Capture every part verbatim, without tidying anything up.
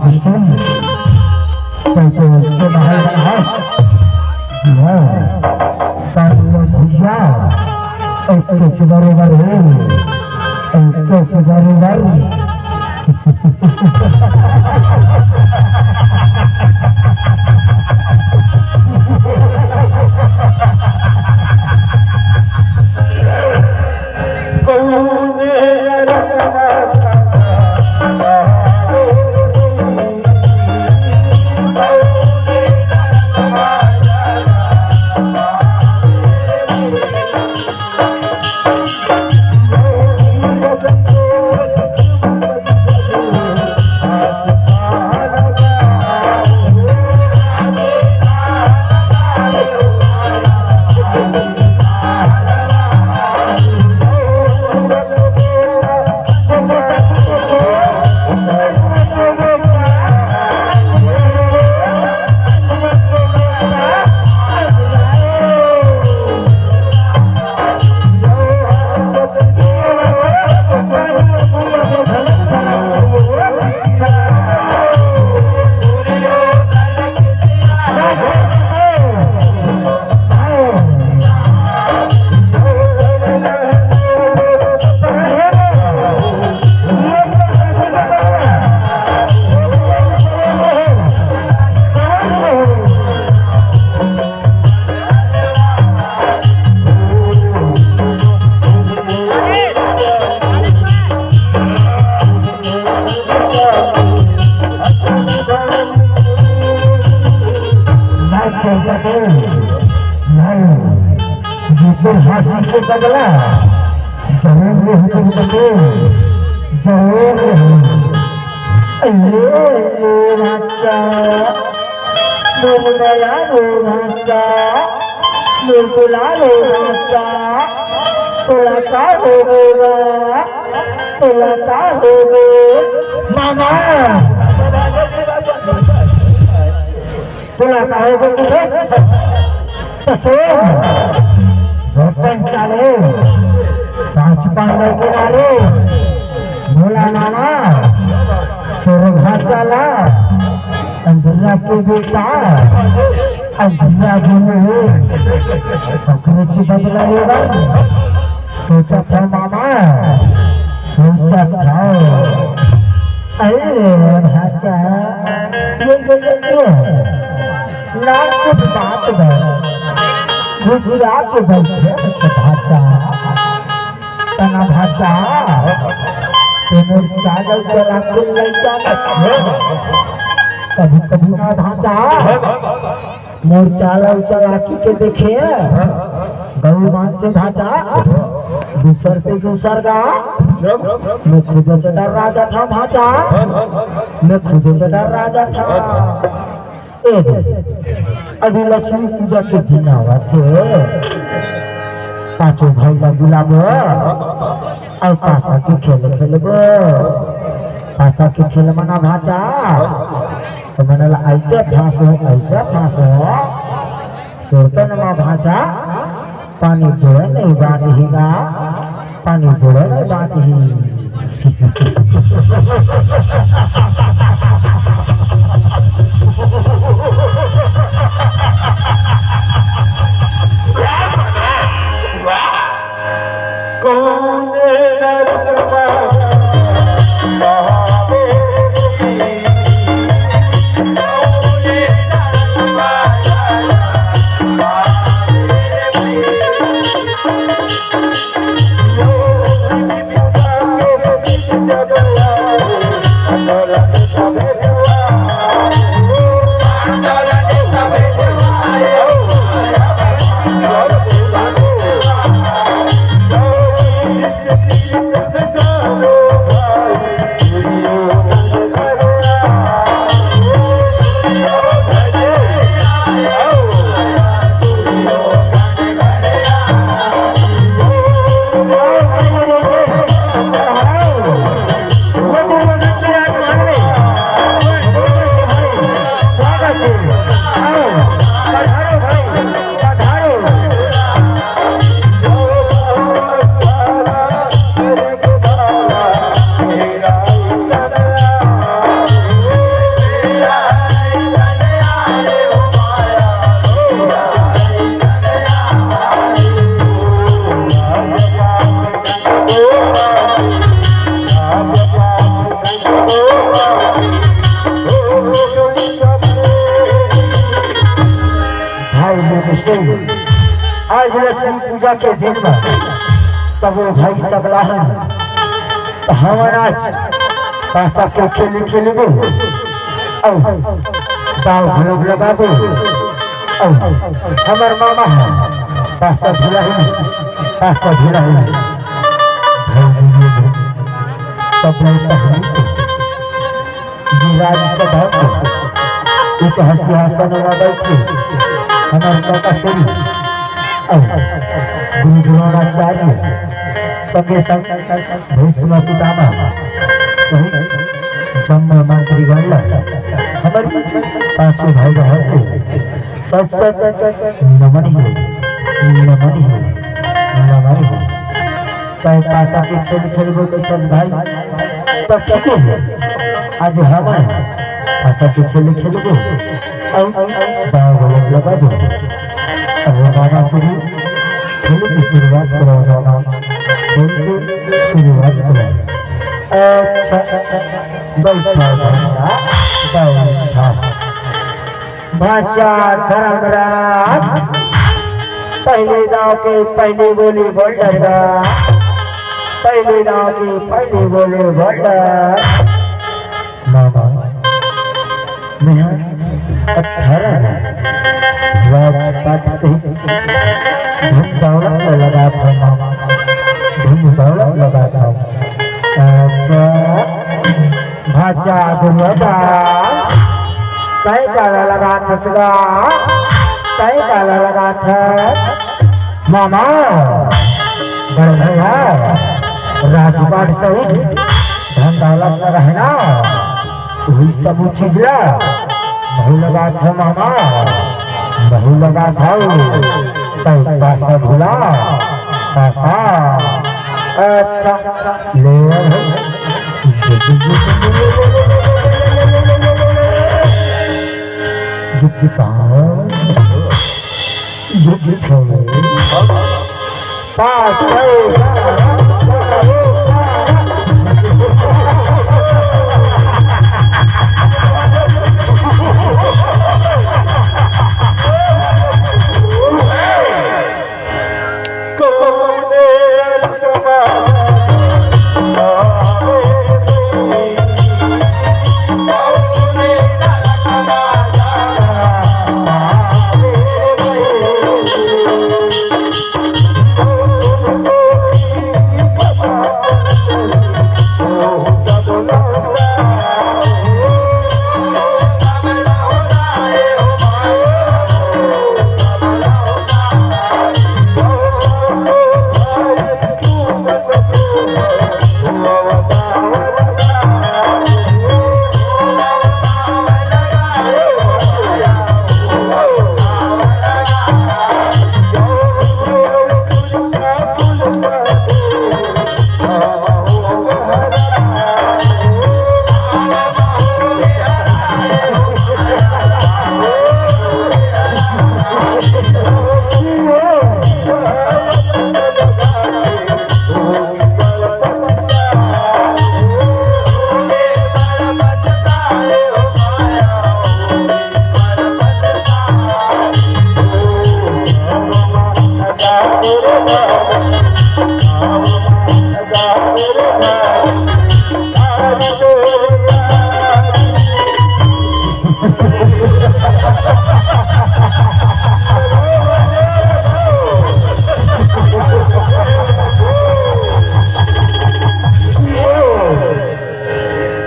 सुन, तैं तो उसके महल में हस। जी हाँ, तब वो भैया एक कुछ बरोबर है, एक कुछ बरोबर। जरूर ये होते होते, जरूर ये होते। अरे, अरे, भाचा, मोर दया रो भाचा, मोर दुलार रो भाचा, तोला का हो गे बा? तोला का हो गे? मामा, तोला का हो गे? तो सुन, रतन चाले, पांच पांडव के नारे, भोला नाना, तोर भाचा ला, अंधरा के बेटा, अंधरा गुरु, ओकरे से बदला लेबा। सोचत हव मामा, सोचत हव। अरे भाचा, ये, ये, ये, ये। ना कुछ बात बा। घुसिया के बैठे भाचा। तना भाचा, तेने चाल चला के लइका ना। कभी कभी ना भाचा। मोर चाल अउ चलाकी के देखे, गऊ मान से भाचा, दूसर पे दूसर गा, मैं खुद से डर रहा था भाचा, मैं खुद से डर रहा था। ए दे, अभी लक्ष्मी पूजा के दिन आवा थे, पांचों भाई ला बुलाबो, अउ पासा के खेल खेलबो, पासा के खेल मना भाचा। त मन ला अइसे फांसो, अइसे फांसो। सुरतन मा भाचा, पानी जोड़े नहीं बात ही गा, पानी जोड़े नहीं बात ही। आज लक्ष्मी पूजा के दिन म सबो भाई सबला हन, त हमन आज पासा के खेल खेलबो, अउ दाव घलो लगाबो, अउ हमर मामा ह पासा झुलाही, पासा झुलाही। भाई, सब भाई पहली तो विराज सदा के ऊंचा सिंहासन में बैठे हमर काका श्री अउ गुरु द्रोणाचार्य, संगे संग भीष्म पितामह सहित जम्मो मंत्रीगण ला हमर पांचों भाई बहन के सत सत नमन हे, नमन हे, नमन हे। तैं पासा के खेल खेलबो तो चल भाई, तब ठीक हे। आज हमन पासा के खेल खेलबो, अउ दाव घलो लगाबो। अउ बाबा श्री खेल के शुरुआत करो बाबा, खेल के शुरुआत करो। अच्छा, बैठा, बैठा, बैठा। भांचा धर्मराज, पहले दाव के पहली गोली बोल डरगा, पहले दाव के पहली गोली बोल डर। मामा, मैं अठारह में राजपाट सहित धन दौलत में लगा था मामा, धन दौलत लगा था। अच्छा, भांचा दुर्योधन, तैं काला लगाथस गा, तैं काला लगाथस। मामा, बड़ भैया, राजपाट सहित धन दौलत लगा हे ना, वही सब चीज ला महूं लगाथंव मामा, महूं लगाथंव। तैं पासा भुला, पासा। अच्छा, ले।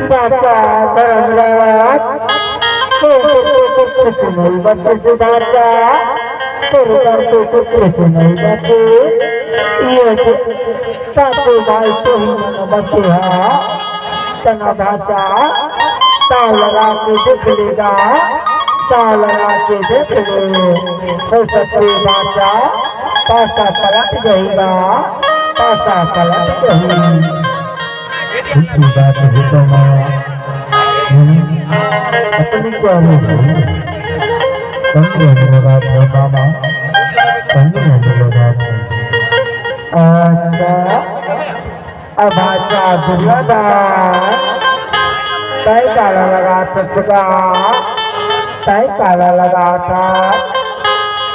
बाचा धर्मराज, तोर तो कुछ नहीं बचे से बाचा, तोर तो कुछ नहीं बचे। ये तो साचो भाई तो ही मन बचे हा। तना बाचा, ताव लगा के देख लेगा, ताव लगा के देख ले। हो सकते बाचा, पासा पलट जाएगा, पासा पलट जाएगा। इसी बात हे तो मैं, हम्म, अपनी चालू हूँ। कम रहने लगा था मामा, कम रहने लगा था। अच्छा, अब आचा दुर्योधन, तय काला लगा था सगा, तय काला लगा था।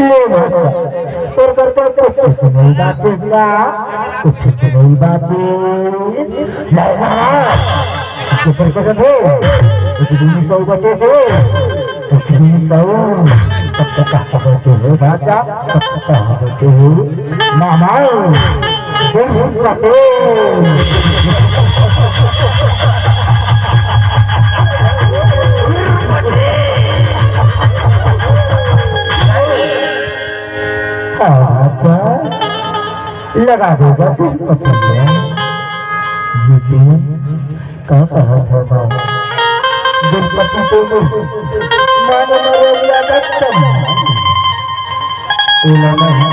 ले भाई, तोर करके कुछ नहीं बाचे का, कुछ नहीं बाचे। ले ना, कुछ करके दे, कुछ भी सौ बचे से, कुछ भी सौ, तब तक कहाँ बचे हो भाचा, तब तक कहाँ बचे हो मामा। लगा देगा तुम पतंग। ये तुम का कहत हो बाबू? दुर्पति तो माने मरे या दत्तम। एला नहीं,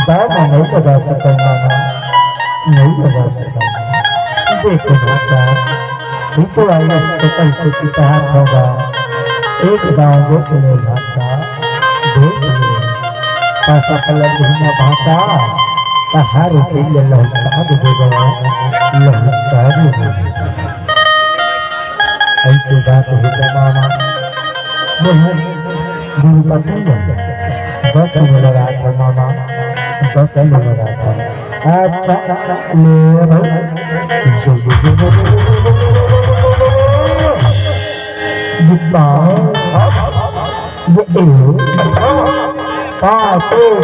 दादा नहीं लगा सकता मामा, नहीं लगा सकता। देखो भाचा, ये तो आइस तो कैसे किताब होगा। एक दांव देख ले भाचा, देख ले। पासा पलट घूमा भाचा, तो हर चीज लहुटा दे देगा, लहुटा दे देगा। ऐसे बात है जमाना। ये है गुरुपति में दस में लगा था मामा, दस में लगा था। अच्छा, ले भाई। ये एक, पाँच, छः,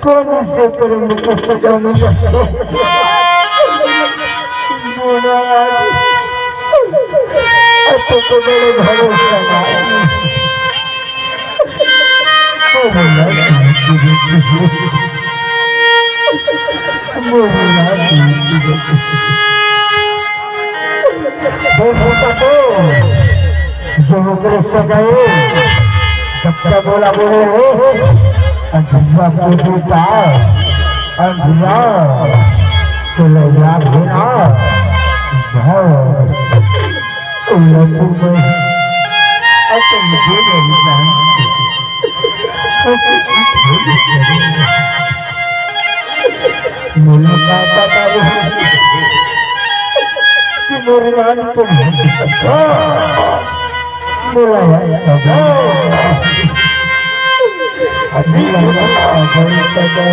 कौन से प्रेम को सजा मिला? बोला, तो बड़े भरोसा। मोला मोला जो ओकरे सजाए, जब तक बोला बोले हो, अंधुआ के बेटा, अंधुआ, चलो यार, है ना? जाओ। लड्डू में असल बोले नहीं। मुलाकात करो कि मेरे रानी को अच्छा बोला है। अभी लगा, अभी लगा।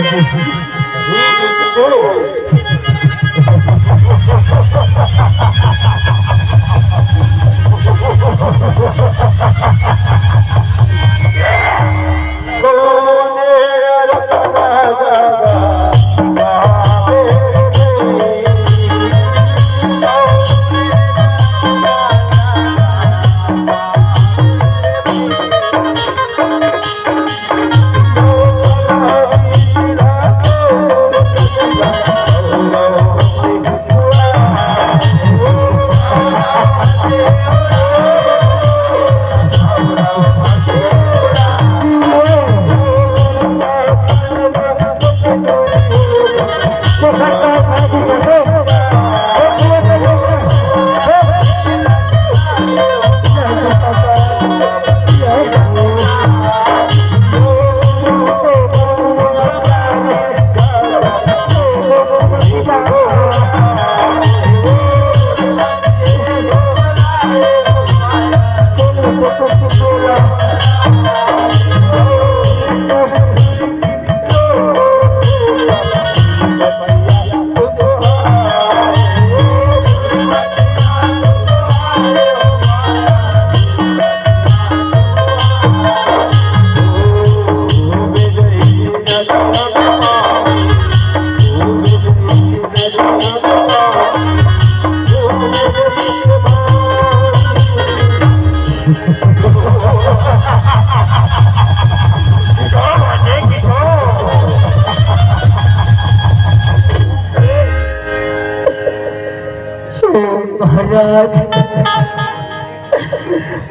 महाराज,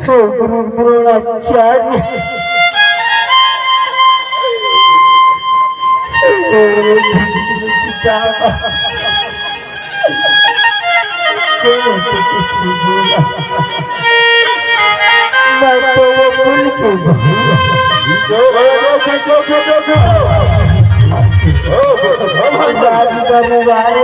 हे गुरु द्रोणाचार्य, हे पिता, मैं तो वो कुल के बहू। राज परिवार।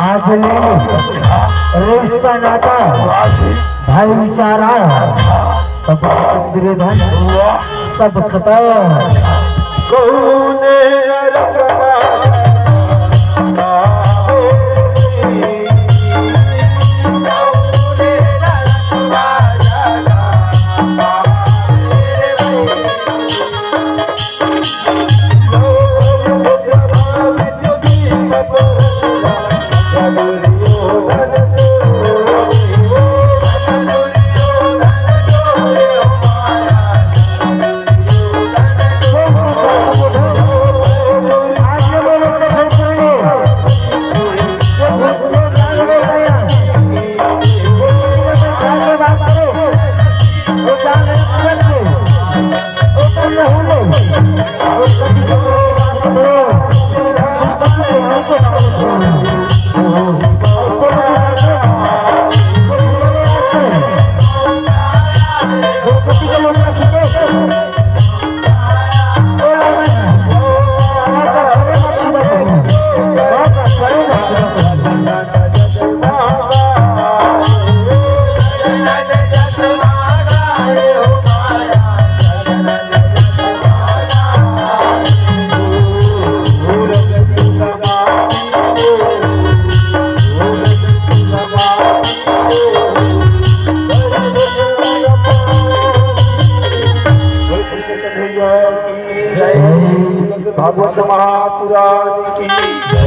आज ले रिश्ता नाता, भाईचारा, सब दुर्योधन, सब खत्म। भागवत महापुराण की।